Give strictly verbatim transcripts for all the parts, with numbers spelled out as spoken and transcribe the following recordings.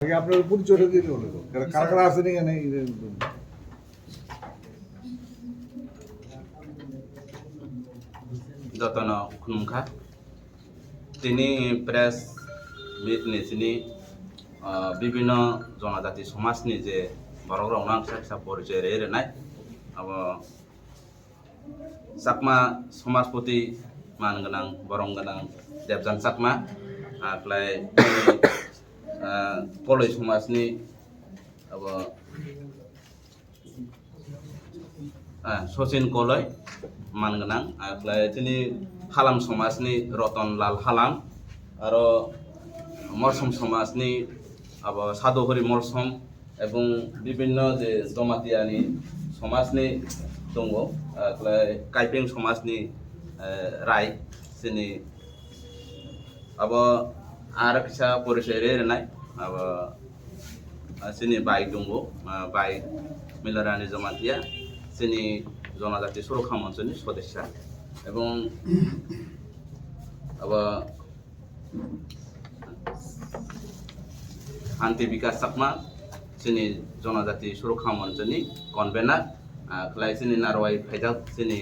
আগে আপনার পরিচয়টা দিয়ে বলে দাও। কারা, কারা কারা আছেন এখানে? এই যে, Jotono khulumkha. Tini press meet ni sini, ah, bibhinno jonojati somaj ni je borok rok no ang kisa kisa porichoi rwi rwnai. Abo Chakma somajpoti man gwnang, borom gwnang Debjan Chakma, ah, khlai, ah, Koloi somajni abo, ah, Sachin Koloi man gwnang, ah, khlai chini Halam somajni Roton Lal Halam, aro Molsom somajni abo Sadhu Hori Molsom, ebong bibhinno je Jamatia ni somaj ni tongo, ah, khlai Kaipeng somaj ni, eh, Rai, chini abo aro kisa porichoi rwi rwnai, abo, ah, chini bai tongo, ah, bai Milarani Jamatia, chini Jonojati Surokha Moncho ni sodosya, ebong abo Anti Bikas Chakma, chini Jonojati Surokha Moncho ni convener, ah, khlai chini narwai phaijak chini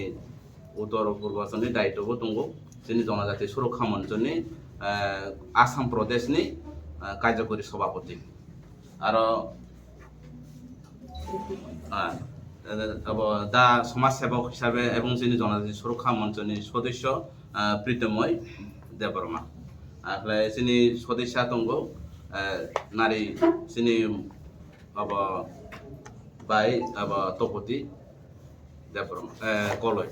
Uttor Purbanchal ni daityo bo tongo, chini Jonojati Surokha Moncho ni, ah, Assam Pradesh ni, ah, Karjakori Sabhapati. Aro, ah, abo da somaj sebok hisabe ebong chini Jonojati Surokha Moncho ni sodosyo, ah, Pritomoi Debbarma. Ah, khlai chini sodosya tongo, ah, nari chini abo bai abo Topoti Debbarma, eh, Koloi.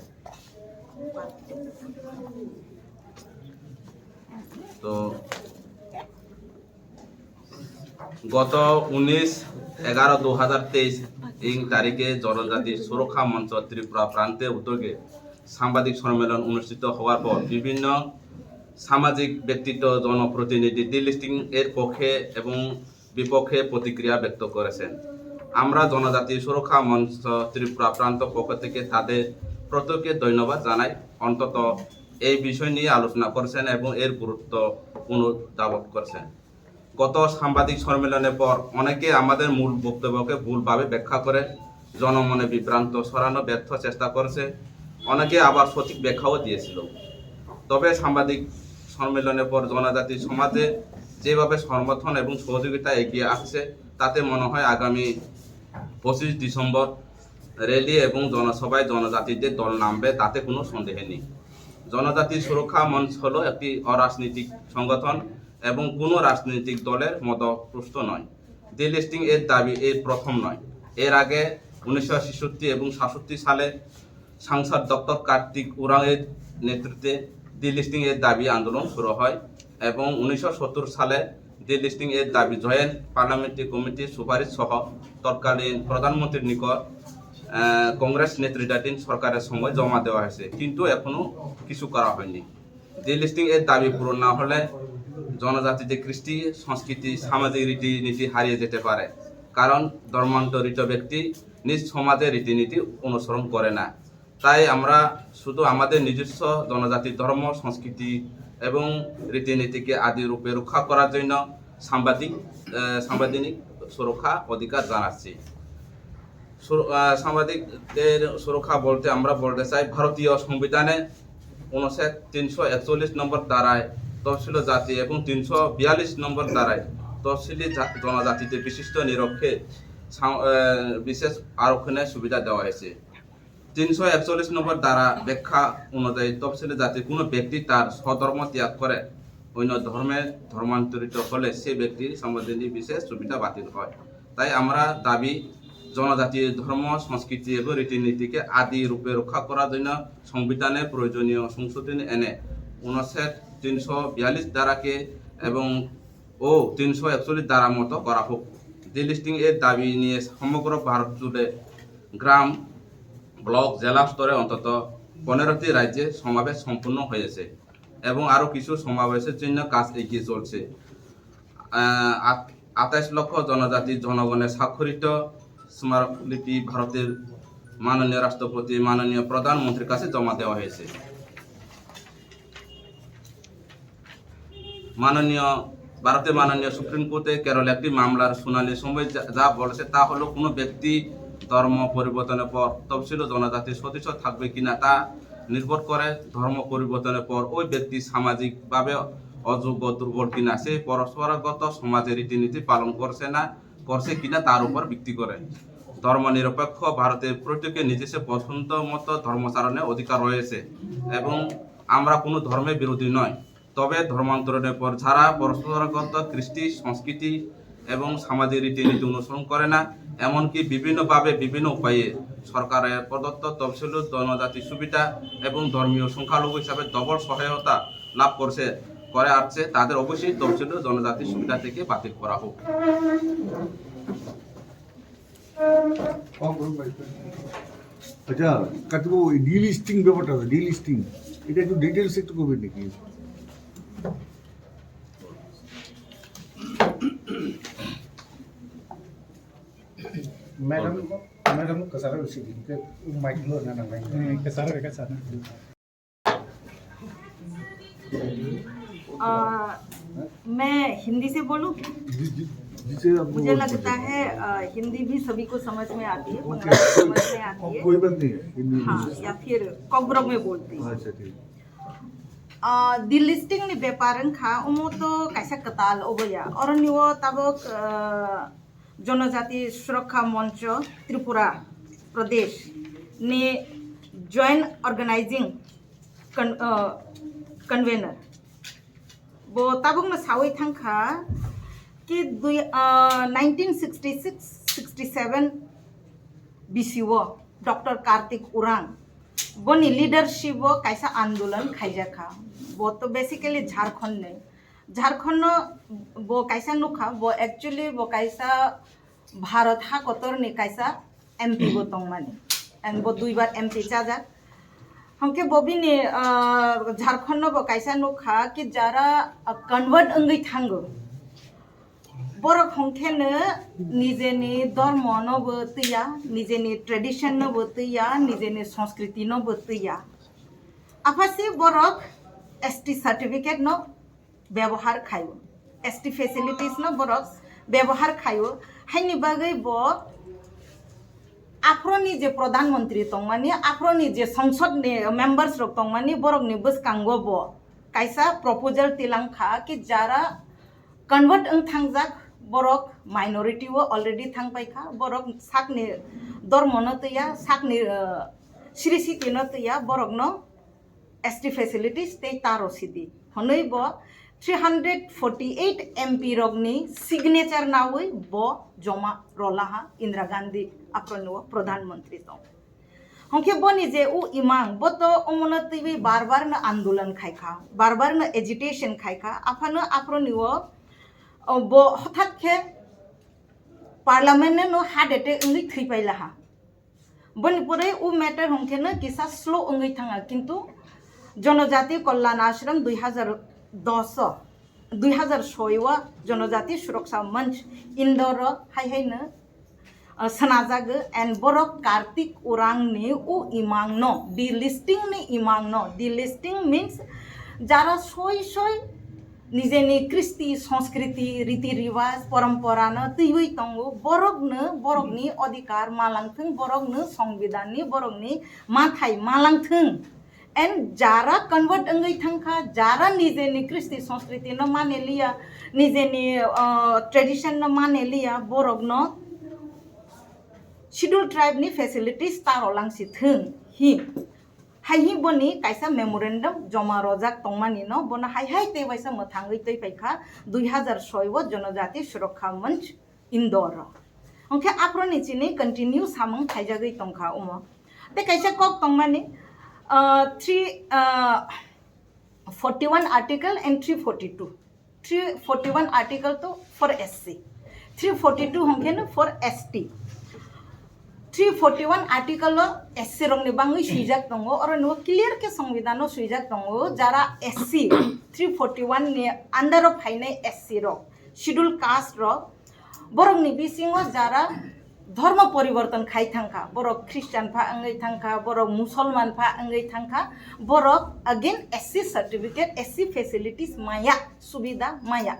To গত উনিশ এগারো দু হাজার তেইশ ইং তারিখে জনজাতি সুরক্ষা মঞ্চ ত্রিপুরা প্রান্তে উদ্যোগে সাংবাদিক সম্মেলন অনুষ্ঠিত হওয়ার পর বিভিন্ন সামাজিক ব্যক্তিত্ব, জনপ্রতিনিধি ডিলিস্টিং এর পক্ষে এবং বিপক্ষে প্রতিক্রিয়া ব্যক্ত করেছেন। আমরা জনজাতি সুরক্ষা মঞ্চ ত্রিপুরা প্রান্ত পক্ষ থেকে তাদের প্রত্যেককে ধন্যবাদ জানাই। অন্তত এই বিষয় নিয়ে আলোচনা করেছেন এবং এর গুরুত্ব অনুধাবন করেছেন। গত সাংবাদিক সম্মেলনের পর অনেকে আমাদের মূল বক্তব্যকে ভুলভাবে ব্যাখ্যা করে জনমনে বিভ্রান্ত ছড়ানো ব্যর্থ চেষ্টা করেছে, অনেকে আবার সঠিক ব্যাখ্যাও দিয়েছিল। তবে সাংবাদিক সম্মেলনের পর জনজাতি সমাজে যেভাবে সমর্থন এবং সহযোগিতা এগিয়ে আসছে, তাতে মনে হয় আগামী পঁচিশ ডিসেম্বর র‍্যালি এবং জনসভায় জনজাতিদের দল নামবে, তাতে কোনো সন্দেহ নেই। জনজাতি সুরক্ষা মঞ্চ হলো একটি অরাজনৈতিক সংগঠন এবং কোনো রাজনৈতিক দলের মদতপুষ্ট নয়। ডিলিস্টিং এর দাবি এই প্রথম নয়। এর আগে উনিশশো ছেষট্টি এবং সাতষট্টি সালে সাংসদ ডক্টর কার্তিক উরাং এর নেতৃত্বে ডিলিস্টিং এর দাবি আন্দোলন শুরু হয় এবং উনিশশো সত্তর সালে ডিলিস্টিং এর দাবি জয়েন্ট পার্লামেন্টারি কমিটির সুপারিশ সহ তৎকালীন প্রধানমন্ত্রীর নিকট, আহ, কংগ্রেস নেতৃত্বাধীন সরকারের সময় জমা দেওয়া হয়েছে, কিন্তু এখনো কিছু করা হয়নি। ডিলিস্টিং এর দাবি পূরণ না হলে জনজাতিদের কৃষ্টি, সংস্কৃতি, সামাজিক রীতিনীতি হারিয়ে যেতে পারে, কারণ ধর্মান্তরিত ব্যক্তি নিজ সমাজের রীতিনীতি অনুসরণ করে না। তাই আমরা শুধু আমাদের নিজস্ব জনজাতি ধর্ম, সংস্কৃতি এবং রীতিনীতিকে আদি রূপে রক্ষা করার জন্য সাংবাদিক, আহ, সাংবিধানিক সুরক্ষা অধিকার জানাচ্ছি। সুর-, আহ, সাংবাদিকদের সুরক্ষা বলতে আমরা বলতে চাই, ভারতীয় সংবিধানে অনুচ্ছেদ তিনশো একচল্লিশ নম্বর ধারায় তফসিলি জাতি এবং তিনশো বিয়াল্লিশ নম্বর ধারায় তফসিলি জা-, জনজাতিতে বিশিষ্ট নিরক্ষে সাং-, আহ, বিশেষ আরক্ষণের সুবিধা দেওয়া হয়েছে। তিনশো একচল্লিশ নম্বর ধারা ব্যাখ্যা অনুযায়ী তফসিলি জাতির কোনো ব্যক্তি তার স্বধর্ম ত্যাগ করে অন্য ধর্মে ধর্মান্তরিত হলে সে ব্যক্তির সাংবিধানিক বিশেষ সুবিধা বাতিল হয়। তাই আমরা দাবি, জনজাতির ধর্ম, সংস্কৃতি এবং রীতিনীতিকে আদি রূপে রক্ষা করার জন্য সংবিধানে প্রয়োজনীয় সংশোধনী এনে অনুচ্ছেদ তিনশো বিয়াল্লিশ ধারাকে এবং ও তিনশো একচল্লিশ ধারা মতো করা হোক। ডিলিস্টিং এর দাবি নিয়ে সমগ্র ভারত জুড়ে গ্রাম, ব্লক, জেলা স্তরে অন্তত পনেরোটি রাজ্যে সমাবেশ সম্পন্ন হয়েছে এবং আরও কিছু সমাবেশের জন্য কাজ এগিয়ে চলছে। আহ, আট-, আঠাশ লক্ষ জনজাতি জনগণের স্বাক্ষরিত স্মারকলিপি ভারতের মাননীয় রাষ্ট্রপতি, মাননীয় প্রধানমন্ত্রীর কাছে জমা দেওয়া হয়েছে। মাননীয় ভারতের মাননীয় সুপ্রিম কোর্টে কেরল একটি মামলার শুনানির সময় যা, যা বলেছে তা হলো কোনো ব্যক্তি ধর্ম পরিবর্তনের পর তফসিলি জনজাতি সদস্য থাকবে কিনা তা নির্ভর করে ধর্ম পরিবর্তনের পর ওই ব্যক্তি সামাজিকভাবে অযোগ্য, দুর্বল কিনা, সে পরম্পরাগত সমাজের রীতিনীতি পালন করছে না, করছে কিনা তার উপর ভিত্তি করে। ধর্মনিরপেক্ষ ভারতের প্রত্যেকের নিজস্ব পছন্দ মতো ধর্মাচরণের অধিকার রয়েছে এবং আমরা কোনো ধর্মের বিরোধী নয়। তবে ধর্মান্তরণের পর যারা পরম্পরাগত কৃষ্টি সংস্কৃতি এবং সামাজিক রীতিনীতি অনুসরণ করে না, এমনকি বিভিন্নভাবে বিভিন্ন উপায়ে সরকারের প্রদত্ত তফসিলি জনজাতি সুবিধা এবং ধর্মীয় সংখ্যালঘু হিসাবে ডবল সহায়তা লাভ করছে, করে আসছে, তাদের অবশ্যই তফসিলি জনজাতি সুবিধা থেকে বাতিল করা হোক। আচ্ছা, কার্তিকবাবু, এই ডিলিস্টিং ব্যাপারটা, ডিলিস্টিং, এটা একটু ডিটেলস একটু করবেন নাকি? Madam, madam, kasara usi din ke, mic lo na na mic. Hmm, kasara ka sana. अ, मैं हिंदी से बोलूं? जी, जी, जिसे आपको मुझे लगता है, अ, हिंदी भी सभी को समझ में आती है, ओके। बंगाली समझ में आती है। कोई बात नहीं है, हिंदी में। हाँ, या फिर कोकबरक में बोलती हूँ। अच्छा, ठीक। अ, delisting ni bepar wngkha, omo to kaisa kwtal obo ya. Oroni o tabok, a, Jonojati Surakha Moncho Tripura Pradesh ni joint organizing con-, uh, convener. Bo tabukno sawi thangkha ki dui, uh, nineteen sixty six sixty seven bisio Doctor Kartik Urang boni leadership o kaisa andolon khaijakha. Bo to basically Jharkhand ni. Jharkhand no bo kaisa nukha, bo actually bo kaisa Bharat ha kotor ni kaisa M P bo tongmani. And bo duibar M P chajak. Hwnkhe bo bini, ah, Jharkhand no bo kaisa nukha ki jara, ah, convert wngwi thango. Borok hwnkhe no nijeni dormo no bo twiya, nijeni tradition no bo twiya, nijeni sanskriti no bo twiya. Aphasi borok S T certificate no byabohar khaio, S T facilities no borok byabohar khaio, haini bagwi bo aphro ni je pradhan mantri tongmani, aphro ni je songsod ni members rok tongmani, borok ni bwskango bo kaisa proposal tilang kha ki jara convert wng thangjak borok minority o already thang pai kha, borok sakni dormo no twiya, sakni, uh, sri siti no twiya, borok no S T facilities tei taro sidi hwnwi bo three hundred forty eight M P rokni signature nawi bo joma rolaha Indira Gandhi aphro ni o pradhan mantri tong. Hwnkhe boni je u imang, bo to omono twiwi bar bar no andolon khai kha, bar bar no agitation khai kha, aphano aphro ni o, o bo hothat khe parliament no heart attack wngwi thwi pai laha. Boni pore u matter hwnkhe no kisa slow wngwi thanga, kintu Jonojati Kalyan Ashram dui hazar dos o, dui hazar soi o Jonojati Suraksha Manch Indore o hai hai no, uh, sanajago, and borok Kartik Urang ni u imang no, delisting ni imang no, delisting means jara soi soi nijeni kristi, sanskriti, riti riwaj, porompora no twiwi tongo, borok no, borok ni odhikar malang thung, borok no songbidan ni, borok ni mathai malang thung. And jara convert wngwi thangkha, jara nijeni kristi sanskriti no mane liya, nijeni, uh, tradition no mane liya, borok no schedule tribe ni facilities taro langsi thung hi. Hai hi boni kaisa memorandum joma rojak tongmani no, bono hai hai tei waisa mwthangwi twi paikha dui hazar soi o Jonojati Surakha Manch Indore o. Hwnkhe aphro ni chini continue samung khaijagwi tongkha omo. Tei kaisa kok tongmani, uh, three, uh, forty one article and three forty two. Three forty one article to for S C, three forty two hwnkhe no for S T. Three forty one article o S C rok ni bangwi swijak tongo, oro no clear khe songbidan o swijak tongo, jara S C three forty one ni under o phainai S C rok, schedule caste rok, borok ni bisingo jara dhormo poriborton khai thangkha, borok Christian pha wngwi thangkha, borok Musolman pha wngwi thangkha, borok again S C certificate, S C facilities maya, subida maya.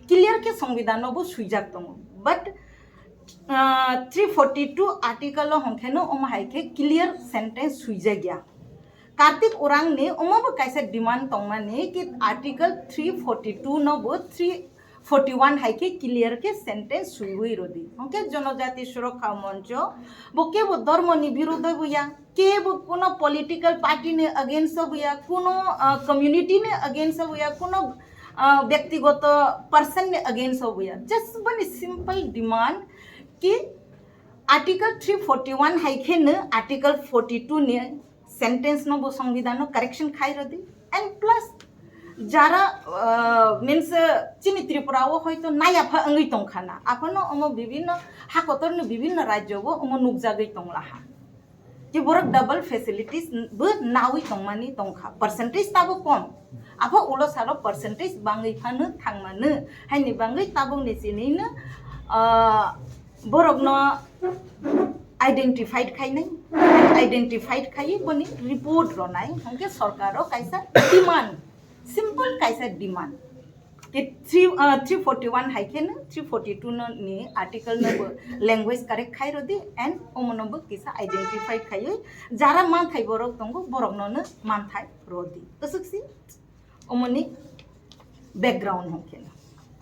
clear khe songbidano bo swijak tongo, but ah, three forty two article o hwnkhe no omo hai khe clear sentence swijak ya. Kartik Urang ni omo bo kaisa demand tongmani ki article three forty two no bo three forty one hai khe clear khe sentence swiwi rodi. Hwnkhe Jonojati Surokha Moncho bo kebo dhormo ni birodho bo ya, kebo kuno political party ni against o bo ya, kuno ah, community ni against o bo ya, kuno ah, byaktigoto person ni against o bo ya. Just boni simple demand ki article three forty one hai khe no article forty two ni sentence no bo songbidano correction khai rodi, and plus jara ah, means ah, chini Tripura o hoito nai apha wngwi tongkha na, aphano omo bibinno hakotor ni bibinno rajyo o omo nukjagwi tonglaha. Ki borok double facilities bo nawi tongmani tongkha, percentage tabo kom, apha ulo salo percentage bangwi phano thangmano, haini bangwi tabuk ni chinino ah, borokno identified khainai, identified khai boni report ronai, hwnkhe sorkaro kaisa demand, simple kaisa demand. Ke three, ah, three forty one hai khe no three forty two no ni article no bo language correct khai rodi, and omono bo kisa identified khaiwi jara manthai borok tongo, borokno no manthai rodi. Kwswk si omoni background hwnkhe no.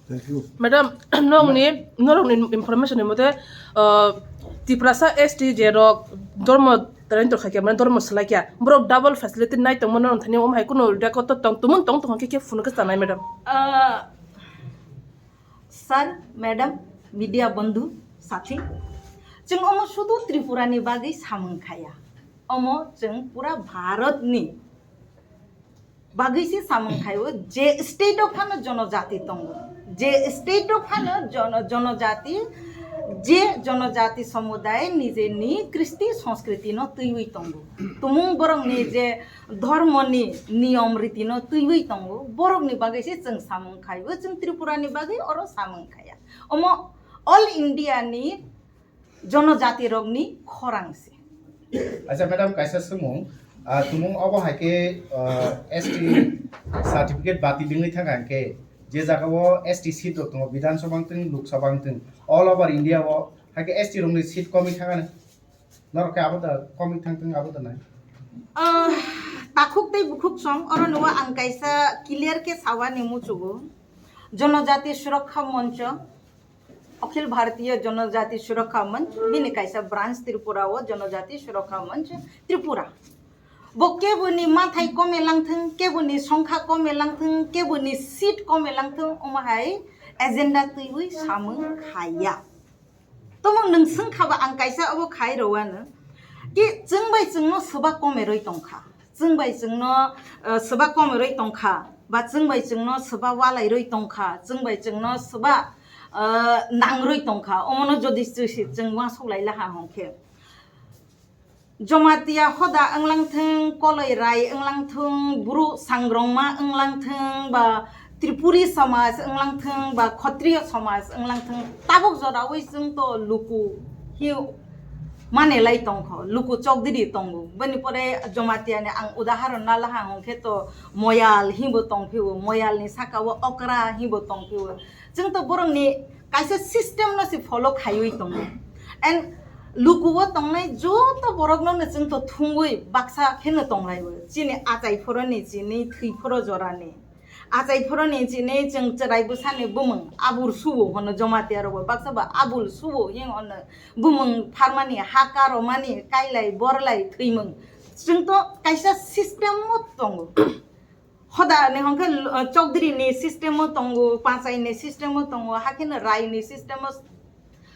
Thank you. Madam, nokni, norokni information ni mote, ah, Tiprasa S T je rok dormo training tongkha kya, mane dormo slai kya, borok double facility nai tongmano norok thani omo hai kunu record to tong, tumung tong tong khe, khe phunuk khe chanai, madam. Ah, sir, madam, media bondhu, sathi, chwng omo sudu Tripura ni bagwi samung khaya, omo chwng pura Bharat ni bagwi se samung khaio, je state o phano jonojati tongo, je state o phano jono-, jonojati, je jonojati somuday nijeni kristi sanskriti no twiwi tongo, tumung borokni je dhormoni niyom riti no twiwi tongo, borokni bagwi se chwng samung khaio, chwng Tripura ni bagwi oro samung khaya. Omo all India ni jonojati rokni khorang se. Acha madam, kaisa swngmung, ah, tumung obo hai khe, ah, S T certificate bati dingwi thang kha hwnkhe, je jaga o S T seat rok tongo, Bidhan Sabha wngtwng, Lok Sabha wngtwng, all over India o hai khe S T rokni seat komwi thang ani. Norok khe abo da komwi thang thang abo da nai? Ah, takhuk tei bukhuk song, oro no ang kaisa clear khe sawani muchugo. Jonojati Surokha Moncho, Akhil Bharatiya Janajati Surakha Manch, bini kaisa branch Tripura o Janajati Surakha Manch Tripura. Bo keboni mathai kome langthung, keboni songkha kome langthung, keboni seat kome langthung, omo hai agenda twiwi samung khaya. Tomung nwng swngkha ba ang kaisa obo khai rwano. Ki chwng bai chwngno swba kome rwi tongkha. Chwng bai chwngno, eh, swba kome rwi tongkha. Ba chwng bai chwngno swba walai rwi tongkha. Chwng bai chwngno swba, eh, nang rwi tongkha. Omono jodi chwsi chwng uansuk lai laha hwnkhe. Jamatia hoda wnglang thung, koloi rai wnglang thung, bru sangrongma wnglang thung, ba Tripuri samaj wnglang thung, ba Khotriyo samaj wnglang thung, tabuk joraui chwng to luku hi mane lai tongkho, luku chokdiri tongo. Bini pore Jamatia ni ang udaharon na laha hwnkhe to Moyal hibo tongphio, Moyal ni saka o Okra hibo tongphio. Chwng to borok ni kaisa system no se follow khaiwi tongo. And luku o tongnai joto borok no chwng to thungwi baksa kheno tonglaio. Chini achai phoro ni, chini thwi phoro jora ni. Achai phoro ni chini chwng chwrai bwsa ni bumung abul suo hono Jamatia rok bo baksa ba abul suo hing hono bumung pharmani, ha karomani, kailai, borlai, thwimung. Chwng to kaisa system o tongo. Hoda ni hwnkhe, uh, chokdiri ni system o tongo, panchai ni system o tongo, hakhe no rai ni system o,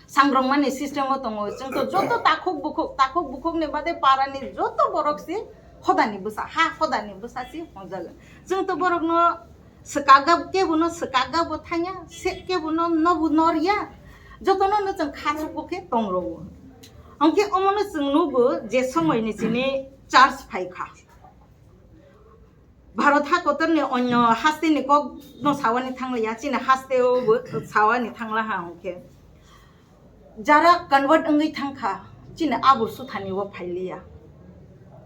sangrongma ni system o tongo. Chwng to joto takhuk bukhuk, takhuk bukhuk ni bade para ni joto borok se hoda ni bwsa, ha hoda ni bwsa se hwnjago. Chwng to borok no swkakga, kebo no swkakga bo thangya, se kebo no nobu norya, joto no no chwng kha chukbo khe tong rwo. Hwnkhe omo no chwng nugo je somoi ni chini charge phai kha. Bharat hakotor ni onyo haste ni kok no sawani thangla ya, chini haste o bo sawani thangla ha hwnkhe. Jara convert wngwi thangkha, chini abul suthani o phailiya.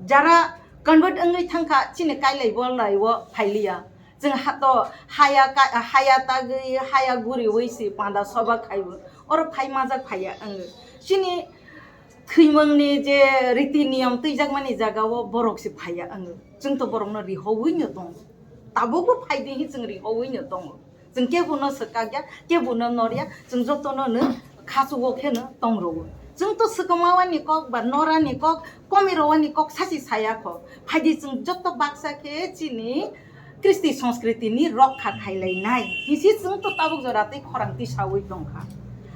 Jara convert wngwi thangkha, chini kailai bolai o phailiya. Chwng hato haya ka-, haya tagwi, haya guriwi si panda soba khaibo. Oro phai majak phaiya wngo. Chini thwimungni je riti niyom twijakmani jagao borok si phaiya wngo. Chwng to borokno rihowi no tongo. Tabukbo phai di hi chwng rihowi no tongo. Chwng kebo no swkakya, kebo no norya, chwng joto no no khachugo khe no tong rwo. Chwng to swkangma wani kok ba norani kok, komi rwani kok sachi saya kho. Phai di chwng joto baksa khe chini Kristi Sanskriti ni rokha khailai nai. Hisi chwng to tabuk jora tei khorang tisawi tong kha.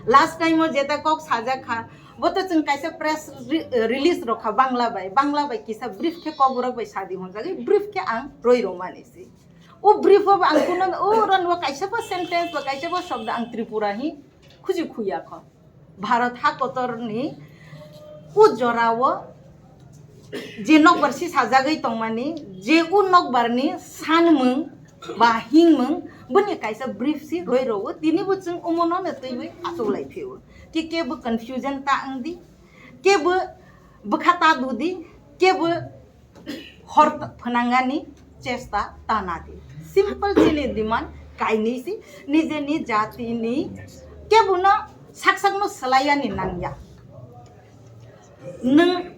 Last time o jeta kok sajak kha, bo to chwng kaisa press re-, release rok kha Bangla bai, Bangla bai kisa brief khe Kokborok bai sadi honjagwi brief khe ang roi romani si. O brief o ang kuno o ron o kaisa bo sentence ba kaisa bo shobdo ang Tripura hi khuji khuya kho. Bharat ha kotorni o jorao je nokbar si sajagwi tongmani, je o nokbarni sanmung ba hingmung, boni kaisa brief si roi rwo, tini bo chwng omono no twiwi achuk lai phio. Ki kebo confusion ta wng di, kebo bwkha ta du di, kebo hor t-, phwnangani chesta ta na di. Simple chini demand kainwi si, nijeni jatini kebono sak sakno swlaiyani nangya. Nwng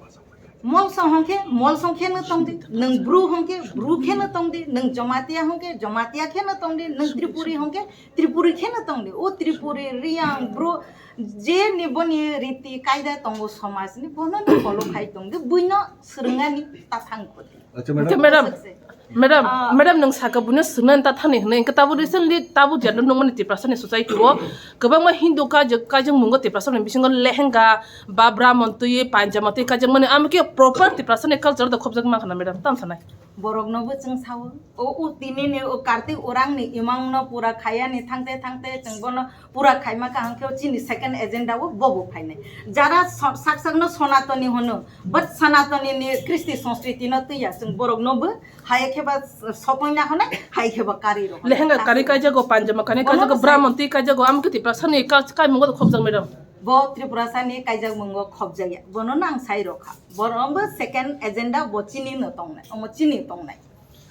Molsong hwnkhe Molsong kheno tong di, nwng Bru hwnkhe Bru kheno tong di, nwng Jamatia hwnkhe Jamatia kheno tong di, nwng Tripuri hwnkhe Tripuri kheno tong di. O Tripuri, Riyang, Bru, je ni boni riti kaida tongo somaj ni, bono ni follow khai tong di, buino swrwngani ta thang kho di. Acha, Acha, madam. Madam, Sir, sir. Madam, Ah. Madam, nwng saka buino swrwngani ta thani hwnwi, hwnkhe tabuk recently tabuk jera nukmani Tiprasa ni society o kwbangma Hindu kaijak, kaijak mungo Tiprasa ni bisingo lehenga ba bramon twi, panjama twi kaijak mani, amo khe proper Tiprasa ni culture da khobjak mankha na, madam, tam sanai? Borokno bo chwng sao. O, o tini ni o Kartik Orang ni imang no pura khaya ni thangte thangte chwng bono pura khaima kaham khe chini second agenda o bobo phainai. Jara so-, sak sak no Sanatani hono, but Sanatani ni Kristi Sanskriti no twiya chwng borok no bo hai khe ba sokoi na honai, hai khe ba kari rok. Lehenga kari kaijago, panjama kani kaijago, Brahman twi kaijago, amo khe Tiprasa ni ka-, kai mungo khobjak, madam. Bo Tiprasa ni kaijak mungo khobjakya. Bono nang sai rokha. Bono bo second agenda bo chini no tongnai. Omo chini tongnai.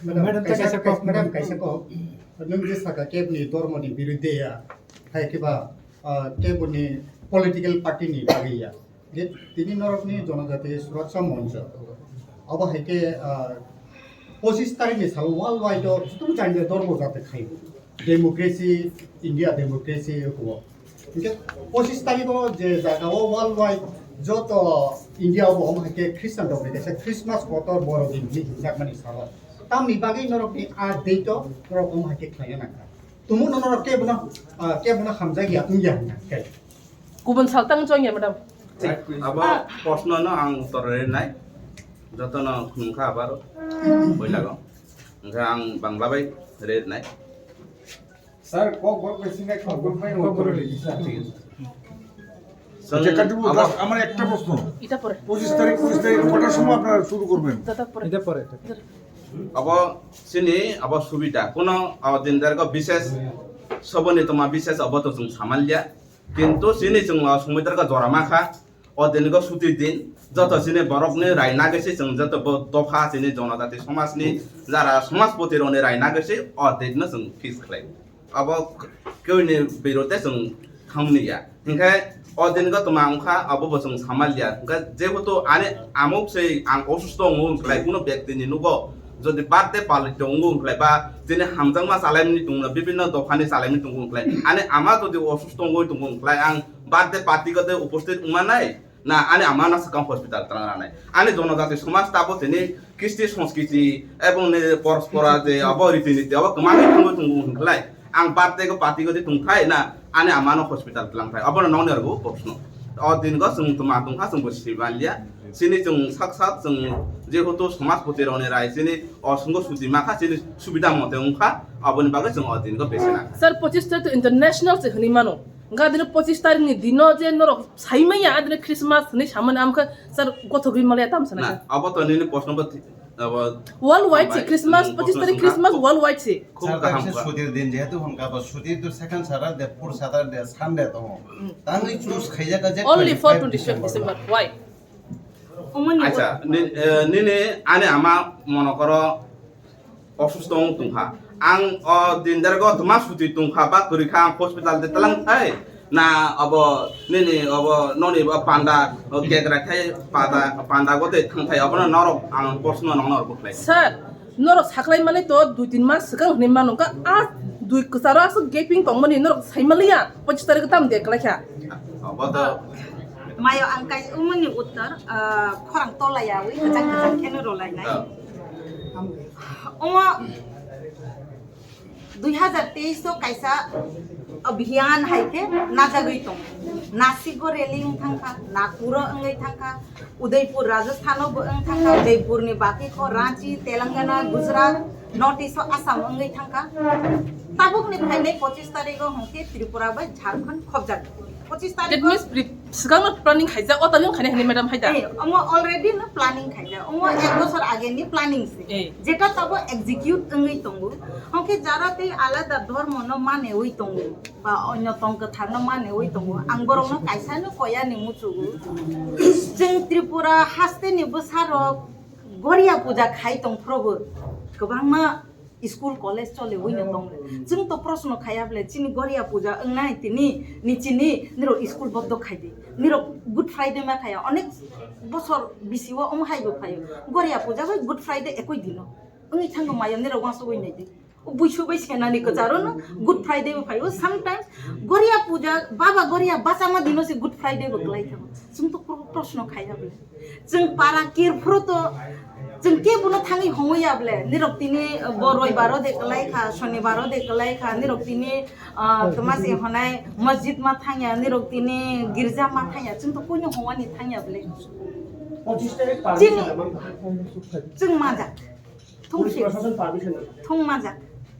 Madam, madam, kaisa kaisa kok, madam, kaisa kok. Nwng je saka kebni dormo ni birudhe ya, hai khe ba, ah, kebni political party ni bagwi ya. Je tini norok ni Jonojati Suraksha Moncho. Abo hai khe, ah, pochis tarik ni salo world wide o joto jani dormo jate khai. Democracy, India democracy ko. Hingke pochis tarikh o je jaga o world wide joto India o bo omo hai khe Christian rok ni kaisa Christmas kotor boro din hinwi hinjakmani salo. Tamni bagwi norok ni a date o norok omo hai khe khlaina nangkha. Tumung no norok kebono, ah, kebono hamjak ya wngya hwnka khe. Kubun saltang chong ya, madam. Thik, abo proshno no ang uttor rinai. Joto no khunukha abaro. Boilago. Hingke ang Bangla bai rinai. Sir, kok borok bai sinai, kok borok bai rw. Kok borok bai rw. আচ্ছা, কাটিবো, আমার একটা প্রশ্ন। এটা পরে। পঁচিশ তারিখ, কুড়ি তারিখ কটার সময় আপনারা শুরু করবেন? দাদা পরে। এটা পরে। Abo chini abo subida, kuno abo din dargo bises, soboni toma bises abo to chwng samalya, kintu chini chwng o sumui dargo jora makha. O din go suti din, joto chini borok ni rai nagwi se chwng joto bo dopha chini jonojati somaj ni jara somajpoti rok ni rai nagwi se o din no chwng fix khlai. Abo keuni birode chwng thangni ya. Hinkhe o din go tma wngkha abo bo chwng samal ya. Hinkhe jehetu ani amuk se ang osusto wngo wngkhlai kuno bekti ni nugo jodi birthday palito wngo wngkhlai ba chini hamjakma chalaimani tongno bibinno dopha ni chalaimani tongo wngkhlai ani ama jodi osusto wngwi tongo wngkhlai ang birthday party go tei uposthit wngmanai. Na, ani ama no swkang hospital twlang ranai. Ani jonojati somaj tabo tini kisti songskiti ebong ni porospora je abo riti niti abo kwmangwi thangwi tongo hwnklai. Ang birthday go party go di tongthai na ani ama no hospital twlang thai. Abo no nokni rwgo proshno. O din go chwng tma tongkha chwng bo simanliya. Chini chwng sak sak chwng jehetu somajpoti rokni rai chini o swngo suti makha chini subida mote wngkha aboni bagwi chwng o din go bese nangkha. Sir, pochis tarik to international se hwnwi mano. Hwnkhe adino pochis tarik ni dino je norok saimanya adino Christmas hinwi samani amkha sir gothogwi malya tam sana na, kha. Abo to nini proshno bo thi-, abo world wide se hambai, Christmas, hmm, pochis tarik Christmas world wide se. Khub kaham kha. Sutir din jehetu hwnka bo sutir to second Saturday, fourth Saturday, Sunday tongo. Hmm. Tangwi choose khaijak je only for twenty-five December. Why? Acha, ni-, eh, nini ani ama monokoro osusto wng tongkha. Ang o din dergo tuma suti tungkha ba kwrwi kha, ang hospital de talang thai na abo nini abo noni bo panda o kegra khai pada panda go de thang thai abono norok ang proshno nang norok bukhlai. Sir, norok saklai mani to dui tin mas swkang hwnwi mano ka a dui kwcharo aswk gaping tongmani norok sai maliya pochis tarik tam de kwlai kha. Abo to Mayo ang kai umuni uttor, ah, khorang tola yawi, kachang kachang kheno rolai nai. Ah. Omo dui hazar teis o kaisa abhiyan hai khe najagwi tong. Nasik o rally wng thang kha, Nagpur o wngwi thang kha, Udaipur Rajasthan o bo wng thang kha, Jaipur ni baki kho Ranchi, Telangana, Gujarat, North East o Assam wngwi thang kha. Tabuk ni phainai pochis tarik o hwnkhe Tripura bai Jharkhand khobjak. Pochis tarik That o means pre-, swkangno planning khaijak, o taling khainai hwnwi madam hai da? Eh, omo already no planning khaijak. Omo ek bosor age ni planning se. Eh. Jeta tabo execute wngwi tongo. Hwnkhe jara tei alada dhormo no manewi tongo. Ba onyo tong kwthar no manewi tongo. Ang borok no kaisa no koya ni muchugo. Chwng Tripura haste ni bwsarok Goria puja khai tong phrobo kwbangma school, college chole wino tong. Chwng to proshno khaya bole, chini Goria puja wngnai tini, ni chini, nirok school bondo khai di. Nirok Good Friday ma khaya, onek bosor bisi o omo hai bo phaio. Goria puja bai Good Friday ekoi dino. Wngwi thango mayo, nirok wansugwi nai di. O buisu bai senani kwcharo no Good Friday bo phaio. Sometimes Goria puja, Baba Goria bachama dino se Good Friday bo kwlai thango. Chwng to pro-, proshno khaya bole. Chwng para kirphuru to chwng kebono thangwi hongwi ya bole. Nirok tini, uh, bo roibaro de kwlai kha, sonibaro de kwlai kha, nirok tini, uh, tma se honai masjid ma thangya, nirok tini girja ma thangya, chwng to koino hongwani thangya bole. Chini, chwng majak. Thung Police se. Proshashan permission nang. Thung majak.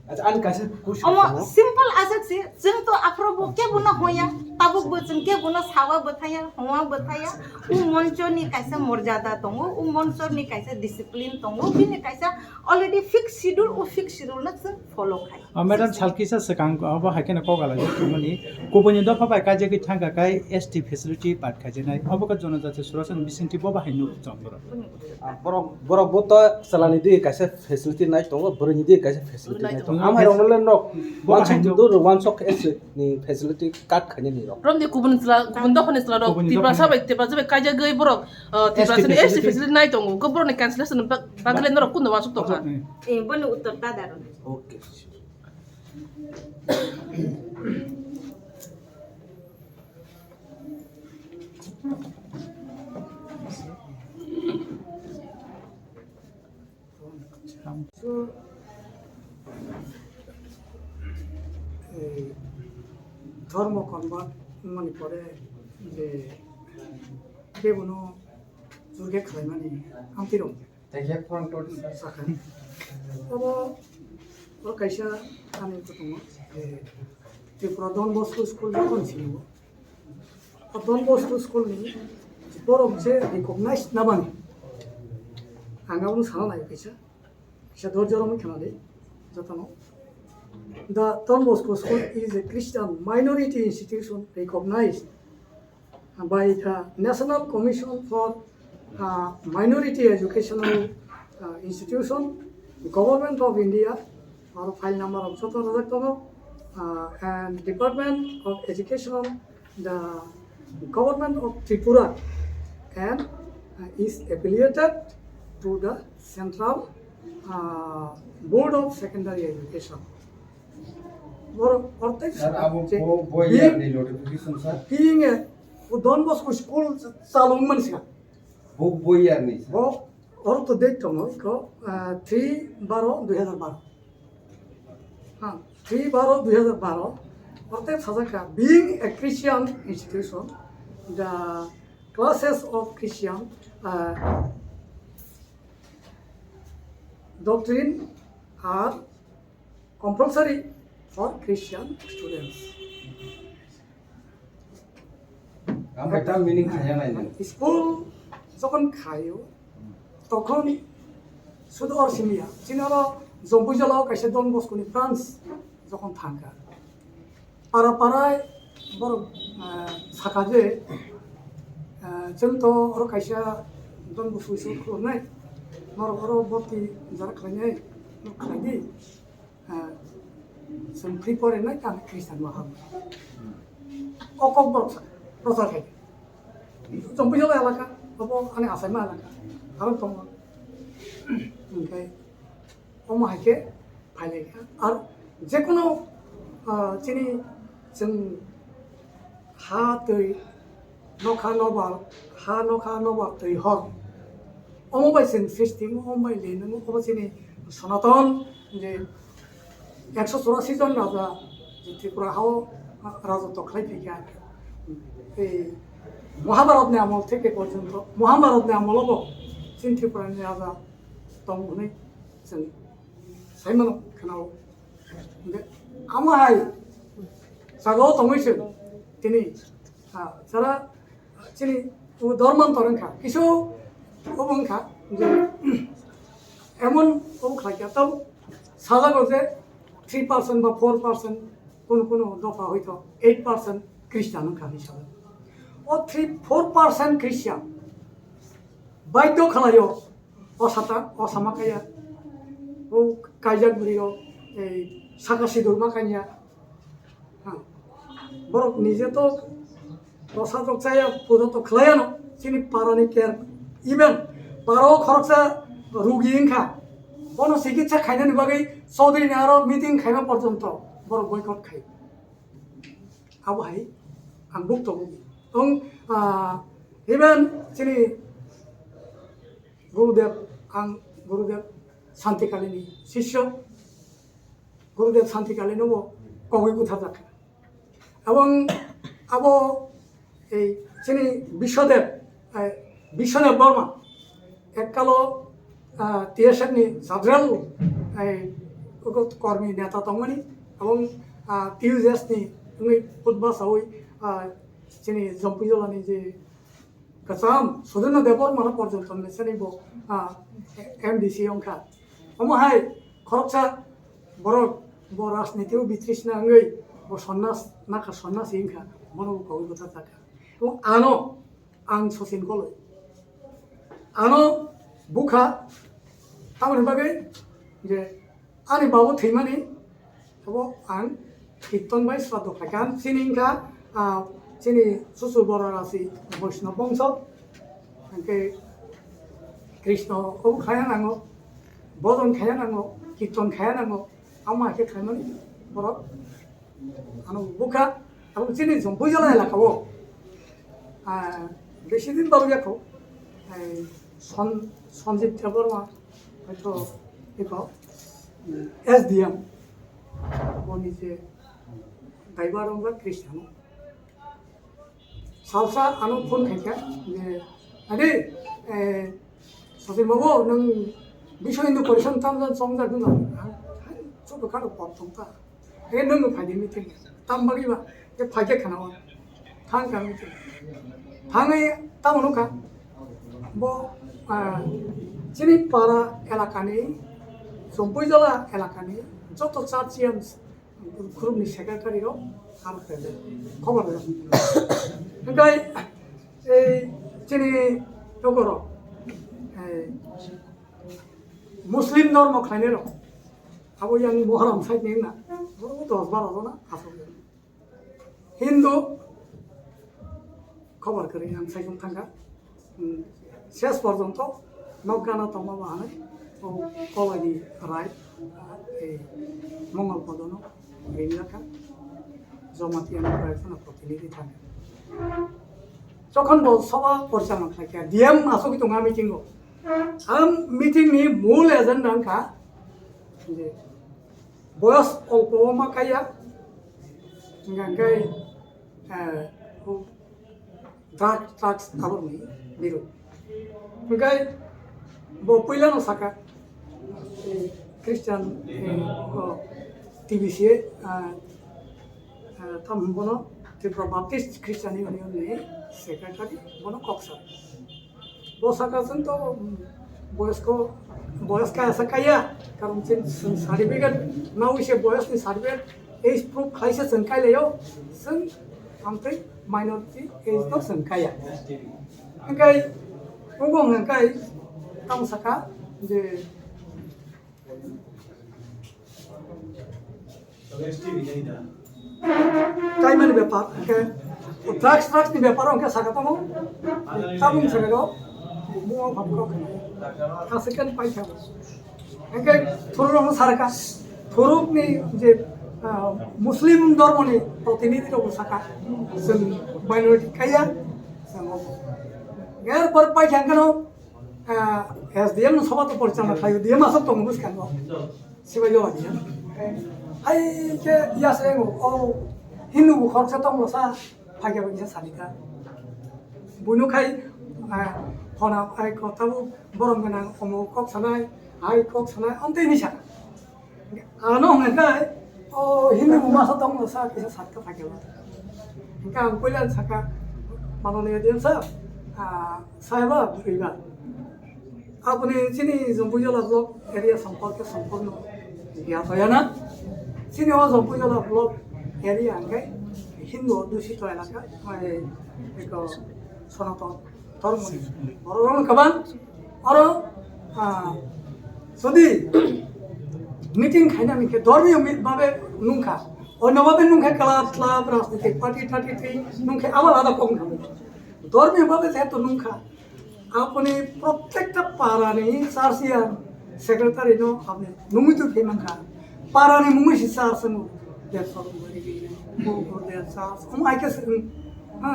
Acha, ani kaisa question Omo tongo. Simple aswk se, chwng to aphuru bo kebono hoya, tabuk bo chwng kebono sawa bwthaya, hongwa bwthaya. U moncho ni kaisa morjada tongo, u moncho ni kaisa discipline tongo, bini kaisa already fixed schedule, u fixed schedule no chwng follow khai. Ah, madam, salkisa swkang abo hai kheno kok alaijak tongmani. Kubuni dopha bai kaijagwi thangkha kai S T facility part khaijaknai. Obo khe jonojati surasani bisingtwi bo bahai nuk chong borok. Ah, borok, borok bo to chwlani di kaisa facility nai tongo, bwrwini di kaisa facility nai tongo. Amai rok nole nok Bo wansok bahai do, wansok S ni facility cut khainani rok. Romni kubun chwla, kubun dophani chwla rok, kubun Tiprasa dophani bai, Tiprasa bai kaijagwi borok, uh, Tiprasa ni S T facility. S T facility nai tongo, go borokni cancellation bag-, bagwi norok kunu wansuk tongkha. Eh, boni uttor ta daro. Okay. So, eh, dhormo convert wngmani pore je kebono jurge khlaimani amtwi rok. Tei khe phone to sakha. Obo, o kaisa ani kutungo, eh, Tripura Don Bosco School jokhon sinibo. O Don Bosco School ni borok je recognized nabani. Ang abono sana nai kaisa. Kaisa dorjo romwi khna di, jotono. The Don Bosco School is a Christian minority institution recognized by the National Commission for, uh, Minority Educational, uh, Institution, Government of India, or file number of joto rojak tongo, uh, and Department of Education, the Government of Tripura, and, uh, is affiliated to the Central, uh, Board of Secondary Education. Boro ortek Sir, abo je bo, bo being, year ni notification, sir? Being a, o Don Bosco school chalung man sika. Bo, bo year ni, sir? Bo, or to date tongo, ko, ah, three baro dui hazar baro. Ha, three baro dui hazar baro. Ortek sajak kha, being a Christian institution, the classes of Christian, ah, doctrine are compulsory for Christian students. Ang bai tam meaning khaya nai nang. School jokhon khaio, tokhon sudu or simiya. Chini oro Jombui jala o kaisa Don Bosco ni branch jokhon thangkha. Para parai borok, eh, saka je, eh, chwng to oro kaisa Don Bosco school khulumnai. Norok oro bhorti jara khlainai, norok khlai di. Ah, Chwng free pore nai tang Christian ma ham. O kok borok sa, prochar khai. Chwng puisa elaka, obo ani asaima elaka. Aro tongo. Hwnkhe omo hai khe phailai kha. Ar jekono, ah, chini chwng ha twi nokha nobar, ha nokha nobar twi hor. Omo bai chwng srishti, omo bai lino, omo chini Sonaton je ekso churasi jon raja je Tripura hao rajotw khlai phaikha. Ei Mahabharatni amol theke porjonto, Mahabharatni amolobo chini Tripurani raja tong hwnwi chwng saimano khnao. Hwnkhe amo hai sagao tongwi se tini, ah, sara chini o dorman toreng kha, kisu obo wngkha je emon obo khlai kha, tamo sajago je three percent ba four percent, kono kono dopha hoito eight percent Christian wngkha hinwi sajago. O three four percent Christian baidhyo khlaio, o sata, o sama kaya, o kaijak bwrwi rok, ei saka sidur ma kanya. Ha. Borok nije to dosa rok chaya, pujo to khlaiya no, chini para ni care, even para o khoroksa rugi wngkha, bono chikitsa khainani bagwi Chaudhary ni aro meeting khaima porjonto borok boycott khai. Abo hai ang buk tongo. Tong, ah, even chini Gurudev, ang Gurudev Santikali ni sisyo, Gurudev Santikali no bo kogwi butharjak kha. Abong abo ei chini Biswadev, eh, Biswadev Burma, ekkalo, ah, T S F ni general, eh, kormi neta tongmani, abong, ah, T U J S ni wngwi putba sawi, ah, chini Jompuijolani je kwcham Sudhirno Debbarmano porjonto ni chini bo, ah, M D C wngkha. Omo hai khoroksa borok bo rajniti o bitrisna wngwi bo sonnas nakha, sonnasi wngkha, bono bo kogwi bwtharjakha. Abo ano ang Sachin Koloi. Ano bukha, tamoni bagwi je ani babu thwimani, abo ang kirton bai sraddho khlaikha. Chini wngkha, ah, chini Chuchur Borok Rasi Boishnab bongso, hwnkhe Krishna obo khaya nango, bhojon khaya nango, kirton khaya nango, amo hai khe khlaimani borok. Ano bukha, abo chini Jompuijala elaka o, ah, besi din baru yakho, eh, Son-, Sanjib Debbarma, hoito, eko, S D M, boni je driver wngkha Christian. Salsa ano phone khaikha je, "Adi, eh, Sachin babu, nwng Biswa Hindu Parishad tamjani chongjak wngkha?" Hai, chubakhano pop thongkha. "Eh, nwng phaidi meeting." Tam bagwi ba, je phaikhe khana o. Thang kha meeting. Thangwi tamo nukha. Bo, ah, chini para elakani, Jompuijala elakani, joto church khurumni secretary rok aro khobor rok. Hwnkhe ei chini tokoro, ei Muslim dhormo khlainai rok, abo yang Mohram side ni na, dos baro jona asok. Hindu khobor kwrwi ang saichung thangkha. Hmm, ses porjonto nok gana tongma bahanai o Kolaini rai, ah, ei Mongol Podono ringjak kha, Jamatia ni rai phano protinidhi thangkha. Jokhon bo soba porichalona khlai kha, D M asogwi tongo a meeting o. Ang meeting ni mul agenda wngkha je boyos olpo o ma kaiya, hingkha khe, eh, drug, drugs abo ni birud. Hingkhe bo puila no saka, eh, Christian, eh, o T B C A, ah, ah, tam bono Tripura Baptist Christian Union ni secretary, bono kok sa. Bo saka chwng to, um, boyosko, boyos kaya sa kaya, karon chwng, chwng certificate nawi se boyos ni certificate age proof khlai se chwng kai laio, chwng amtwi minority age to chwng kaya. Hwnkhe, obo hwnkhe tamo saka je Kaimani bepar, hwnkhe drugs, drugs ni bepar hwnkhe saka tongo, tabung saka rok, bumung phang kok, aswk khe paikha. Hwnkhe thuruk rok saka, thuruk ni je, ah, Muslim dhormo ni protinidhi rok saka, chwng minority kaiya, chwng obo. Erpor paikha hwnkhe no, ah, S D M no soba to porichalona khlai, D M aswk tongo bwskango. Sibai yo ani. Hai ke ya se ngo, o Hindu bu khoroksa tong lo sa, phai ke bangsa sani ka. Bunu khai, ah, phona ai ko tabu borom gana omo kok sanai, ai kok sanai, amte ni sa. Ano hwnga kai, o Hindu bu masa tong lo sa, kisa sat ka phai ke lo. Hingka ang koilan saka, mano ne dia sa, ah, saiba, buriba. Aboni chini Jampuijala block area সম্পর্কে সম্পূর্ণ জ্ঞাত হয় না। Chini o Jampuijala block area hwnkhe Hindu dusito elaka, mai eko Sanatan dhormoni borok rok kwbang. Oro, ah, jodi meeting khaina hwnkhe dhormiyo mi-, babe nungkha, onno babe nungkha, club club, rajnitik party thirty three nungkhe abo alada kok wngkha. Dhormiyo babe jehetu nungkha, Apni protekta parani church ya secretary no apni nungwi twi phai mankha. Parani mungwi si church no. Debsor Borigi, Bukur Deb church. Omo hai khe se, ha,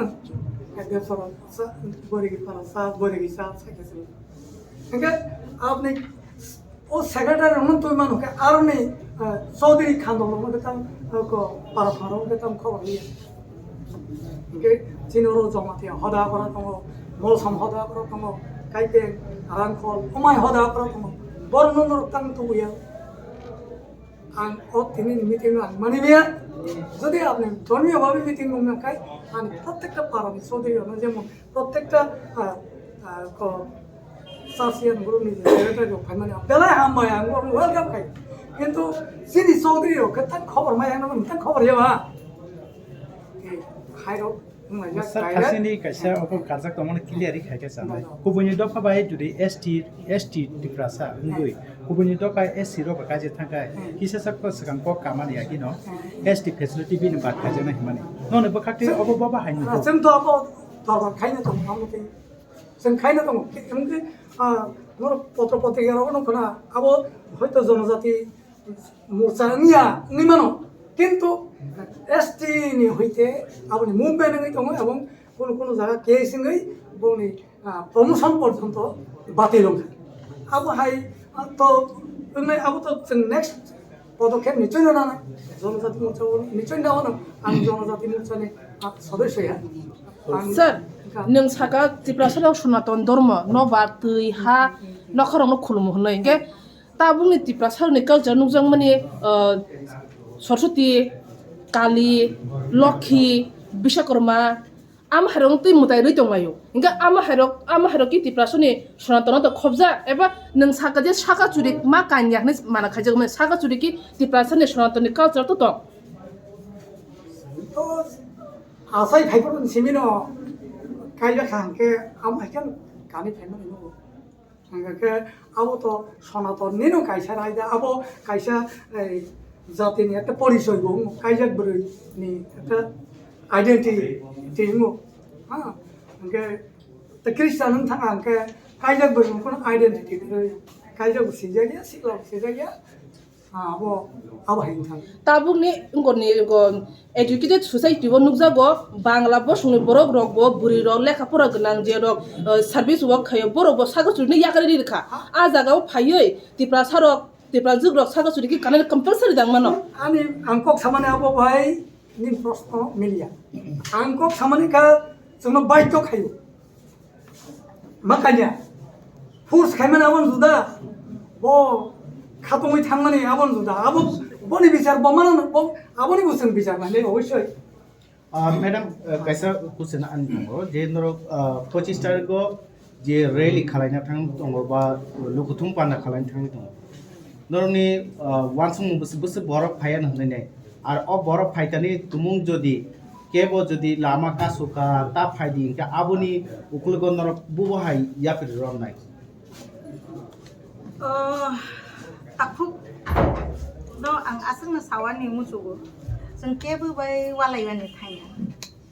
Debsor sa-, Borigi para church, Borigi church hai khe se. Hingke apni O secretary rokno twi mano khe aroni, eh, Chaudhary Khandok rokno khe tamo, eh, ko para pharo khe tamo khobor liya. Hingke chini oro Jamatia hoda kora tongo, Molsom hoda kora tongo, Kaiteng, Rangkhol, omai hoda kora tongo. Borokno norok tamo tubuya. Ang o tini meeting ang mani maya. Jodi apni dhormiyo bhabe meeting nung nang khai, ang protekta parani Chaudhary rokno jemon Protekta, ah, ah, ko, sasiyan group ni secretary rok phaimani belai hambai, ang rok welcome khai. Kintu chini Chaudhary rok khe tak khobor mai, ang rok tak khobor ya ba. Hai rok, wng lai jak, Sir, direct. Khasini kaisa obo karjak tongmani clear ri khai khe sanai. Kubuni dopha bai jodi S T, S T Tiprasa wngwi, kubuni dopha S C rok bai kaijak thangkhai, kisa sak to swkang kok kamani ya kino, S T facility bini bad kaijaknai hwnmani. Noni bwkhak twi obo bobo hai ni. Ah, chwng to abo Dorbar khaina tongo, amo tei chwng khaina tongo. Hwnkhe, ah, norok potro potrika rogo nukho na, abo hoito jonojati morcha wngya wngwi mano, kintu S T ni hoite aboni movement wngwi tongo, ebong kunu kunu jaga case wngwi boni, ah, promotion porjonto batil wngkha. Abo hai, ah, to wngnai, abo to chwng next Podokhep ni chwngno nanai. Jonojati Morcha ni chwngno nanai. Ang Jonojati Morcha ni, ah, sodosyo ya. Ang Sir, ka- nwng saka Tiprasa rok Sonaton Dhormo, nobar, twi, ha, nokhorokno khulumu hwnwi. Hwnkhe tabukni Tiprasa ni culture nukjakmani, ah, Saraswati, Kali, Lokhi, Biswakarma, Amo hairok twi mwtai rwi tonglaio. Hingkhe amo hairok, amo hairok ki Tiprasani Sonatono to khobja, eba nwng saka je saka churi ma kanya hinwi mana khaijak mani, saka churi ki Tiprasani Sonatoni culture to tong. To asai phaiphuru simino kaijak kha hwnkhe amo haikhe kani phaimani nugo. Hingkhe abo to Sonaton nino kaisa raida, abo kaisa, ei, jatini ekta porichoi bo wngmo, kaijak bwrwi ni ekta identity wngmo. Ha, hingkhe ta Christian wng thang hingkhe kaijak bwrwi ni kono identity kwrwi, kaijak bo sijak ya, sikla bo sijak ya. Ah, abo, abo hai wngkha. Tabukni wngkoni wngkon educated society o nukjago, Bangla bosongni borok rok bo, bwrwi rok, lekha pora gwnang je rok, eh, service work khaio, borok bo saka churino yakarwi rikha. A jaga o phaiwi Tiprasa rok, Tiprajwk rok saka churi ki kanani compulsory dang mano. Ani ang kok samani abo bai nini proshno miliya. Ang kok samani kha chwngno baidhyo khaio. Ma kanya. Force khaimani aboni juda. Bo khatungwi thangmani aboni juda. Abo boni bichar bo mano, bo aboni bo chwng bichar nai, obossoi. Ah, madam, ah, kaisa question ani tongo, je norok, ah, pochis tarikgo je rally khalaina thang tongo ba lukuthum panda khalaina thangwi tongo. Norokni, ah, uansukmung bwswk bwswk borok phaiya hwnwi nai. Ar o borok phaitani tumung jodi kebo jodi lama kasu kha, ta phaidi hwnkhe aboni ukologo norok bubo hai yapri romnai. Ah, takhuk No, ang aswkno sawani muchugo, chwng kebo bai walaimani thangya,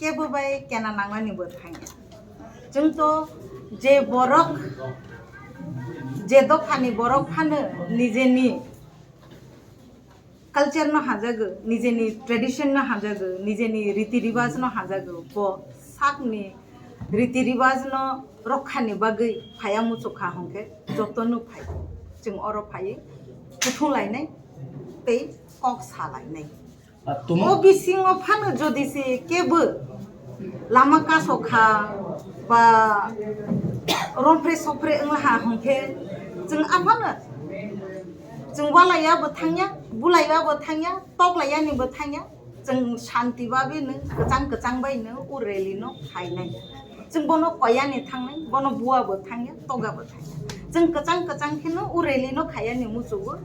kebo bai kena nangmani bo thangya. Chwng to je borok, je dophani borok phano nijeni culture no hajago, nijeni tradition no hajago, nijeni riti riwaj no hajago, bo sakni riti riwaj no rokha ni bagwi phaya muchukha hwnkhe joto no phai. Chwng oro phaiwi kuthung lainai tei kok sa lainai. O bisingo phano jodi se kebo lama kasokha ba romphre sophre wnglaha hwnkhe chwng aphano chwng walaiya bo thangya, bulaiya bo thangya, toklaiyani bo thangya, chwng shanti babe no kwchang kwchang bai no o rally no khainai. Chwng bono koyani thangnai, bono bua bo thangya, toga bo thangya. Chwng kwchang kwchang kheno o rally no khayani muchugo.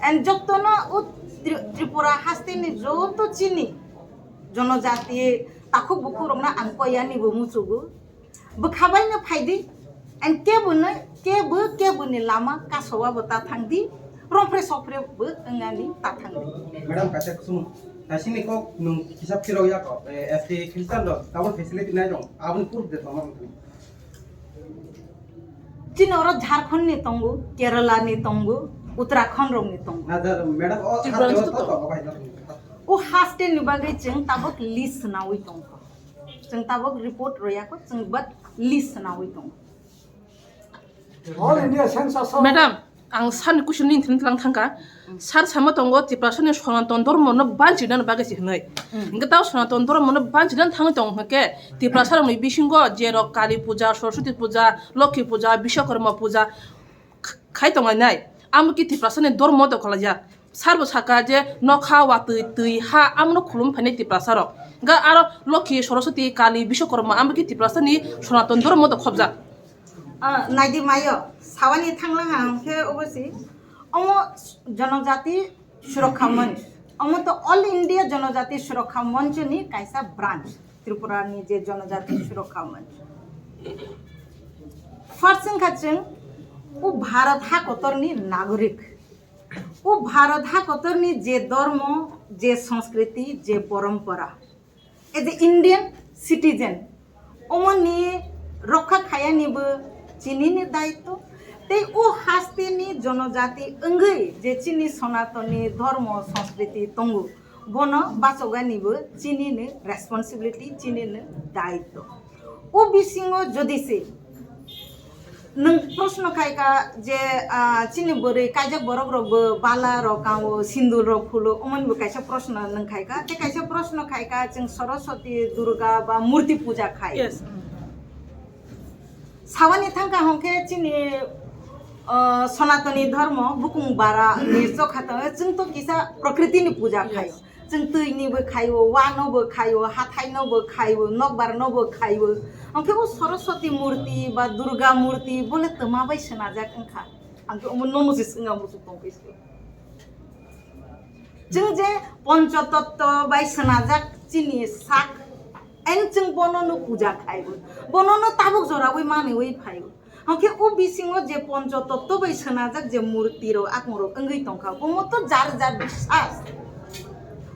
And jotono o Tri-, Tripura haste ni joto chini jonojati takhuk bukhuk rokno ang koyani bo muchugo. Bwkha bai no phaidi, and kebo no, kebo, kebo ni lama kasowa bo ta thangdi, romphre sophre bo wngani ta thangdi. Madam, kaisa kusum, naisingni kok nwng kisa phirok ya kok, eh, S T Christian rok, tabuk facility nai rok, aboni proof de tongma wngkha. Chini oro Jharkhand ni tongo, Kerala ni tongo, Uttarakhand rok ni tongo. Na, da, madam, o Tripura haste ni o to to, tongo, bai, no. O haste ni bagwi chwng tabuk list nawi tongkha. Chwng tabuk report royakho, chwng but list nawi tongo. All India census of Madam, ang sani question ni thini lang thangka. Sar sama tongo Tiprasani Sanatan Dharma no banchina bagwi si hwnwi. Hingke tao Sanatan Dharma no banchina thangwi tong hwnkhe Tiprasa rokni bisingo je rok Kali puja, Saraswati puja, Lokhi puja, Biswakarma puja kh-, khai tongnai. Amo ki Tiprasani Dharma to khalajak. Sar bo saka je nokha, watwi, twi, ha, amono khulum phainai Tiprasa rok. Hingke aro Lokhi, Saraswati, Kali, Biswakarma amo ki Tiprasani Sanatan Dharma to khobjak. Ah, naidi mayo, sawani thanglang ang khe obosi. Omo Janajati Surokha Manch. Omo to All India Janajati Surokha Manch ni kaisa branch. Tripura ni je Janajati Surokha Manch. First wngkha chwng o Bharat hakotor ni nagorik. O Bharat hakotor ni je dormo, je sanskriti, je porompora. As a Indian citizen, omoni rokha khayani bo chini ni daitto. Tei o haste ni jonojati wngwi je chini Sanatani dhormo sanskriti tongo, bono bachogani bo chini ni responsibility, chini ni daitto. O bisingo jodi se Nwng proshno khai ka je, ah, chini bwrwi kaijak borok rok bo bala rok kango, sindul rok phulo, omoni bo kaisa proshno nwng khai ka. Tei kaisa proshno khai ka, chwng Saraswati, Durga ba murti puja khai. Yes. Sawani thangka hwnkhe chini, ah, Sanatani dhormo bukung bara ni chokha tongo, chwng to kisa prokriti ni puja khai. Yes. Chwng twi ni bo khaio, wa no bo khaio, hathai no bo khaio, nokbar no bo khaio. Hwnkhe o Saraswati murti ba Durga murti bole twma bai swnajak wngkha. Ang khe omo nono se swngna muchung tong khe se. Chwng je Pancha Tatto bai swnajak chini sak, and chwng bono no puja khaibo. Bono no tabuk joraui manwi phaio. Hwnkhe o bisingo je Pancha Tatto bai swnajak je murti rok, akung rok wngwi tongkha, omo to jar jar biswas.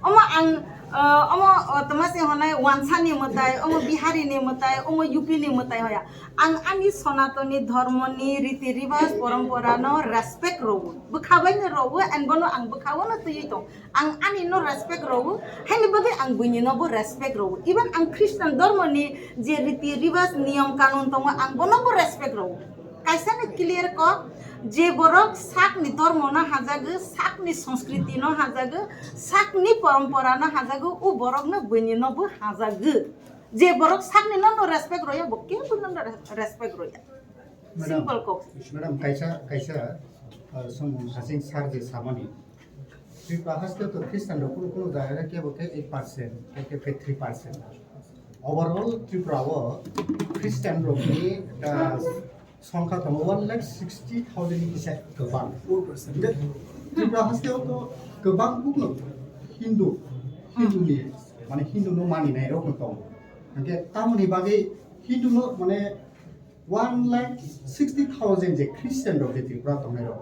Omo ang, ah, omo, ah, tma se hwnai Wansani mwtai, omo Bihari ni mwtai, omo U P ni mwtai hoya. Ang ani Sanatani dhormo ni riti riwaj porompora no respect rwo. Bwkha bai no rwo, and bono ang bwkha o no twiwi tong. Ang ani no respect rwo, haini bagwi ang buini no bo respect rwo. Even ang Christian dhormo ni je riti riwaj niyom kanun tongo, ang bono bo respect rwo. Kaisa no clear ko, je borok sak ni dhormo no hajago, sak ni sanskriti no hajago, sak ni porompora no hajago, o borok no buini no bo hajago. Je borok sak ni no no respect rwya, bo kebo no no respect rwya. Madam, simple kok. Madam, kaisa, kaisa, uh, song hasing sar je samani. Tripura haste to Christian rok kunu kunu jaga kebo khe eight percent, kebo khe three percent. Overall Tripura o Christian rok ni, uh, songkha tongo one lakh sixty thousand ni kisa kwbang. Tripura haste o to kwbang kunu Hindu, Hindu ni, mane Hindu no mani nai rok no tongo. Hingke tamoni bagwi Hindu no mane one lakh sixty thousand je Christian rok je Tripura tongnai rok.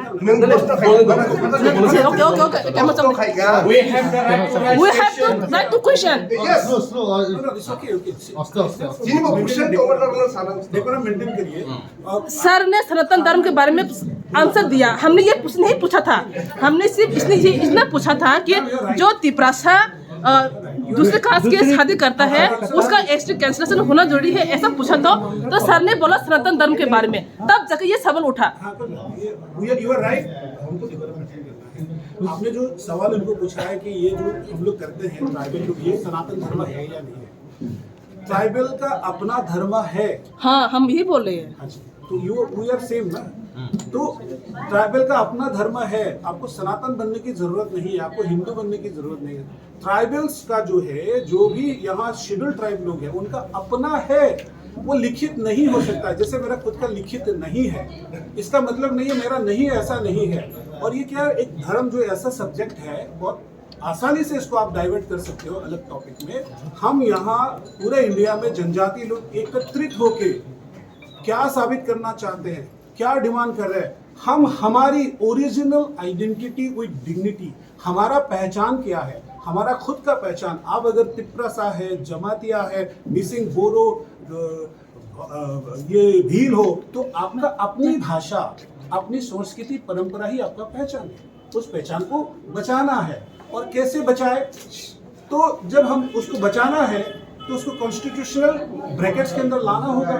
Nang proshno khai. Okay, okay, okay, okay. We have the right to, we have the right to question. Yes. Slow, slow. It's okay, okay. Aste, aste, aste. Jini bo question ko matlab na sana. Decorum maintain kariye. Sir ने सनातन धर्म के बारे में आंसर दिया। हमने ये पूछ, नहीं पूछा था, हमने सिर्फ इसने ये इतना पूछा था कि जो तिपरासा अ, दूसरे कास्ट के शादी करता है, उसका एसटी कैंसिलेशन होना जरूरी है, ऐसा पूछा था। तो सर ने बोला सनातन धर्म के बारे में, तब जाके ये सवाल उठा। हाँ, तो ये, you are, you are right। हमको decorum maintain करना है। आपने जो सवाल उनको पूछा है कि ये जो हम लोग करते हैं ट्राइबल लोग, ये सनातन धर्म है या नहीं है? ट्राइबल का अपना धर्म है। हाँ, हम यही बोल रहे हैं। अच्छा, तो यू, वी आर सेम ना। तो ट्राइबल का अपना धर्म है, आपको सनातन बनने की जरूरत नहीं है, आपको हिंदू बनने की जरूरत नहीं है। ट्राइबल्स का जो है, जो भी यहाँ शेड्यूल ट्राइब लोग हैं, उनका अपना है, वो लिखित नहीं हो सकता। जैसे मेरा खुद का लिखित नहीं है, इसका मतलब नहीं है मेरा नहीं है, ऐसा नहीं है। और ये क्या, एक धर्म जो ऐसा सब्जेक्ट है, बहुत आसानी से इसको आप डाइवर्ट कर सकते हो अलग टॉपिक में। हम यहाँ पूरे इंडिया में जनजाति लोग एकत्रित होके क्या साबित करना चाहते हैं, क्या डिमांड कर रहे हैं? हम हमारी ओरिजिनल आइडेंटिटी विद डिग्निटी, हमारा पहचान क्या है, हमारा खुद का पहचान। आप अगर तिप्रासा है, जमातिया है, मिसिंग बोरो, अ, अ, ये भील हो, तो आपका अपनी भाषा, अपनी संस्कृति, परंपरा ही आपका पहचान है। उस पहचान को बचाना है। और कैसे बचाए? तो जब हम उसको बचाना है, तो उसको कॉन्स्टिट्यूशनल ब्रैकेट्स के अंदर लाना होगा।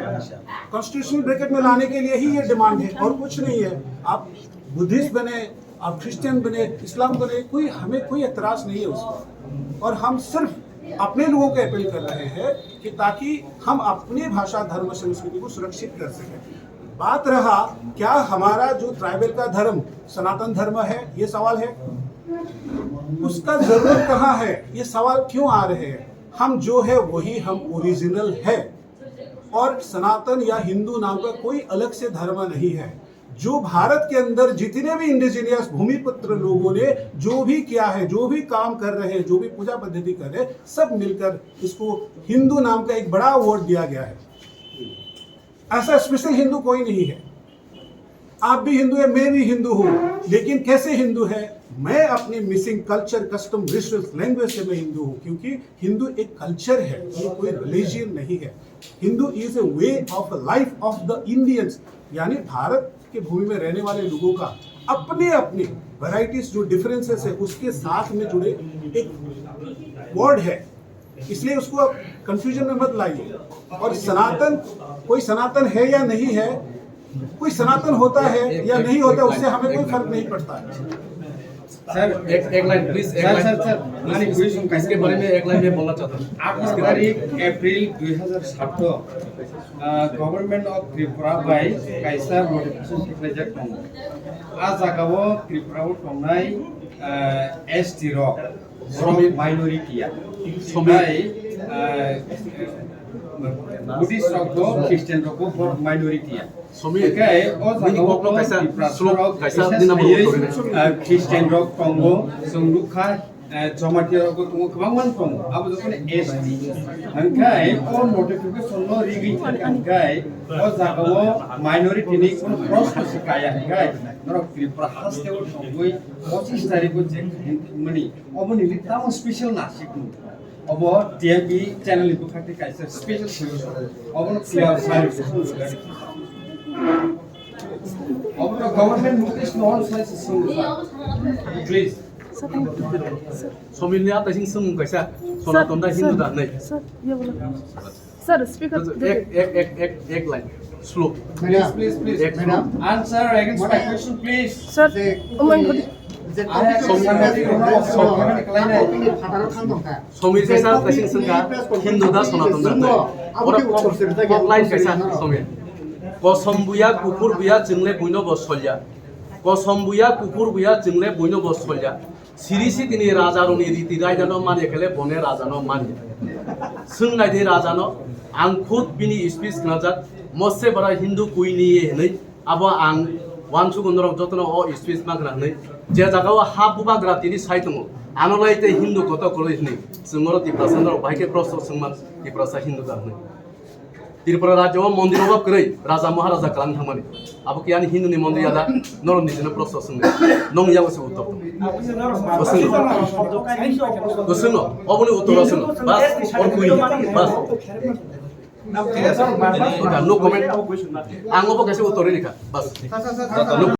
कॉन्स्टिट्यूशनल ब्रैकेट में लाने के लिए ही ये डिमांड है, और कुछ नहीं है। आप बुद्धिस्ट बने, आप क्रिश्चियन बने, इस्लाम बने, कोई, हमें कोई एतराज नहीं है उस पर। और हम सिर्फ अपने लोगों को अपील कर रहे हैं कि ताकि हम अपनी भाषा, धर्म, संस्कृति को सुरक्षित कर सकें। बात रहा क्या हमारा जो ट्राइबल का धर्म सनातन धर्म है, ये सवाल है। उसका जरूरत कहाँ है, ये सवाल क्यों आ रहे हैं? हम जो है वही हम ओरिजिनल है। और सनातन या हिंदू नाम का कोई अलग से धर्म नहीं है। जो भारत के अंदर जितने भी इंडिजिनियस भूमिपुत्र लोगों ने जो भी किया है, जो भी काम कर रहे हैं, जो भी पूजा पद्धति कर रहे हैं, सब मिलकर इसको हिंदू नाम का एक बड़ा अवार्ड दिया गया है। ऐसा स्पेशल हिंदू कोई नहीं है। आप भी हिंदू है, मैं भी हिंदू हूँ, लेकिन कैसे हिंदू है? मैं अपने missing culture, custom, rituals, language से मैं हिंदू हूँ, क्योंकि हिंदू एक कल्चर है, ये कोई रिलीजन नहीं है। Hindu is a way of life of the Indians, यानी भारत के भूमि में रहने वाले लोगों का अपने अपने वैराइटीज, जो डिफरेंसेस है, उसके साथ में जुड़े एक वर्ड है। इसलिए उसको आप कंफ्यूजन में मत लाइए। और सनातन, कोई सनातन है या नहीं है, कोई सनातन होता है या नहीं होता, उससे हमें कोई फर्क नहीं पड़ता है। सर, एक, एक लाइन, प्लीज, एक सर, लाइन। सर, सर, इसके बारे में एक लाइन में बोलना चाहता हूँ। आठ तारीख अप्रैल दुई हजार सत्र, government of Tripura bai kaisa notification khlaijak tongo। A jagao Tripura o tongnai, ST rok, borok minority ya. Somil. Bai, Buddhist rok bo, Christian rok bo borok minority ya. Somil, hingke o jaga o kokno kaisa Tiprasa rok kaisa bises nina khaiwi, Christian rok tongo, chwng nukha, Jamatia rok bo tongo, kwbangma tongo. Abo jokhon ST. Hingke o notification no rigwi thangkha hingke o jaga o minority ni kono proshno se kaya hingke norok Tripura haste o tongwi pochis tarikh o je mani obo ni tamo special na sikung. Obo T M P channel ni bwkhak tei kaisa special solution. Obo no clear clarification. Obo no government notice no on sai se sung. Please. Somil ni atai sing sung kaisa. Sonaton da Hindu da nei. Sir, ye bolo. Sir, speaker. Ek, ek, ek, ek, ek line. Slow. Please, please, please. Ek slow. Answer against my question, please. Sir, umang hodi. Somil kaisa kaisa swngkha, Hindu da Sonaton da? Oro kok, kok line kaisa Somil. Kosom buya, kuphur buya, chwngle buino bo solya. Kosom buya, kuphur buya, chwngle buino bo solya. Siri sitini raja roni riti raida no manya kele bone raja no manya. Swng nai di raja no, ang khud bini speech khnajak, mosse bara Hindu kuini ye hinwi. Abo ang uansukgo norok jotono o speech ma khna hwnwi. Je jagao ha bubagra tini sai tongo, ano lai tei Hindu kotor kwrwi hwnwi. Chwng oro Tiprasa norok bahai khe proshno swngma Tiprasa Hindu da hwnwi. Tripura rajyo o mondir obo kwrwi, raja maharaja kwlangwi thangmani. Abo khe ani Hindu ni mondir ya da, norok nijino proshno swngnai. Nong yago se uttor tong. Bo swngno. Bo swngno. Oboni uttor o swngno. Bas, or kwi. Bas. Thik ase. Okay, no comment. Ang obo kaisa uttor rikha. Bas. No